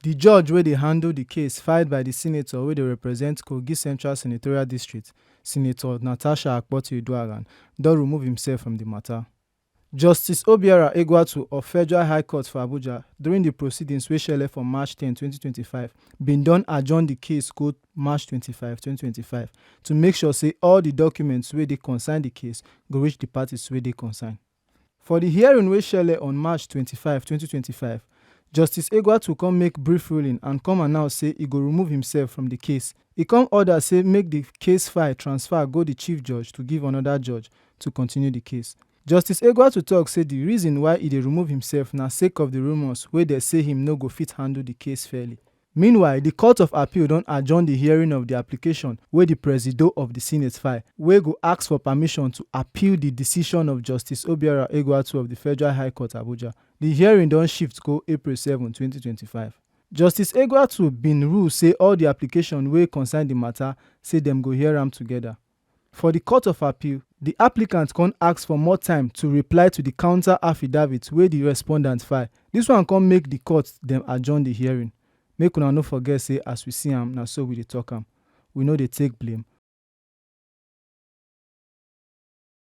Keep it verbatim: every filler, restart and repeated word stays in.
The judge wey dey handle the case filed by the senator wey dey represent Kogi Central Senatorial District, Senator Natasha Akpoti-Uduaghan, don remove himself from the matter. Justice Obiora Egwatu of Federal High Court for Abuja, during the proceedings wey shele for March ten, twenty twenty-five, bin don adjourn the case go March twenty-five, twenty twenty-five, to make sure say all the documents wey dey concern the case go reach the parties wey dey concerned. For the hearing wey shele on March twenty-five, twenty twenty-five, Justice Egwatu come make brief ruling and come announce say e go remove himself from the case. E come order say make the case file transfer go the chief judge to give another judge to continue the case. Justice Egwatu talk say the reason why e dey remove himself na sake of the rumors wey dey say him no go fit handle the case fairly. Meanwhile, the Court of Appeal don adjourn the hearing of the application wey the Presido of the Senate file, wey go ask for permission to appeal the decision of Justice Obiora Egwatu of the Federal High Court, Abuja. The hearing don shift go April seven, twenty twenty-five. Justice Egwatu bin rule say all the application wey concern the matter, say dem go hear am together. For the Court of Appeal, the applicant come ask for more time to reply to the counter affidavit wey the respondent file. This one come make the court dem adjourn the hearing. Make una no forget say as we see am, na so we dey talk am. We no dey take blame,